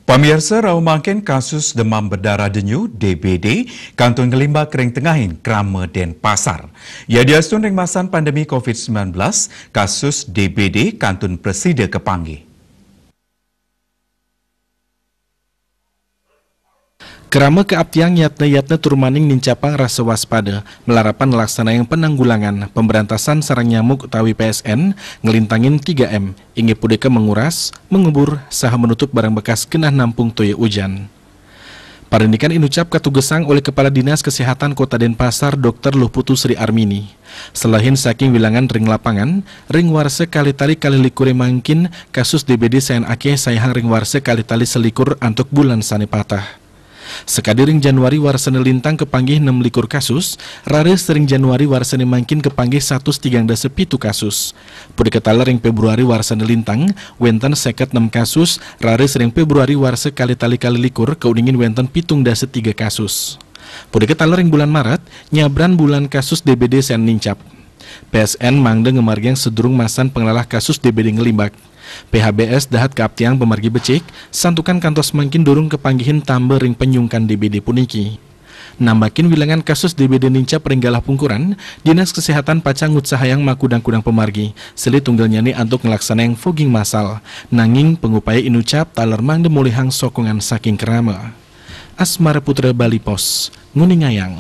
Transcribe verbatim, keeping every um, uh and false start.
Pamirsa, rauh mangkin kasus demam berdarah denyu, D B D, kantun ngelimbak ring tengahin krama Denpasar. Ia diastun ring masan pandemi covid sembilan belas, kasus D B D kantun prasida kapanggih. Krama kaaptiang yatna-yatna tur maning nincapang rasa waspada, malarapan nglaksanayang penanggulangan, pemberantasan sarang nyamuk utawi P S N, nglintangin tiga M, inggih punika menguras, mengubur, saha menutup barang bekas genah nampung toya ujan. Parindikan inucap katugesang olih Kepala Dinas Kesehatan Kota Denpasar, Dokter Luhputu Sri Armini. Selehin saking wilangan ring lapangan, ring warsa kalih tali kalih likur mangkin kasus D B D sayan akeh sayang ring warsa kalih tali selikur antuk bulan sane pateh. Sakadi ring Januari warsa sane lintang kapanggih nem likur kasus, raris ring Januari warsa sane mangkin kapanggih satus tigang dasa pitu kasus. Punika taler ring Februari warsa sane lintang, wenten seket nem kasus, raris ring Februari warsa kalih tali kalih likur kauningin wenten pitung dasa tiga kasus. Punika taler ring bulan Maret, nyabran bulan kasus D B D sayan nincap. P S N mangda ngamargiang sadurung masan panglalah kasus D B D nglimbak. P H B S dahat kaaptiang pamargi becik, santukan kantos mangkin durung kapanggihin tamba ring panyungkan D B D puniki. Nambakin wilangan kasus D B D nincap ring galah pungkuran, Dinas Kesehatan pacang ngutsahayang makudang-kudang pamargi, silih tunggalnyane antuk nglaksanayang fogging massal. Nanging pangupaya inucap taler mangda molihang sokongan saking krama. Asmara Putra, Bali Post, nguningayang.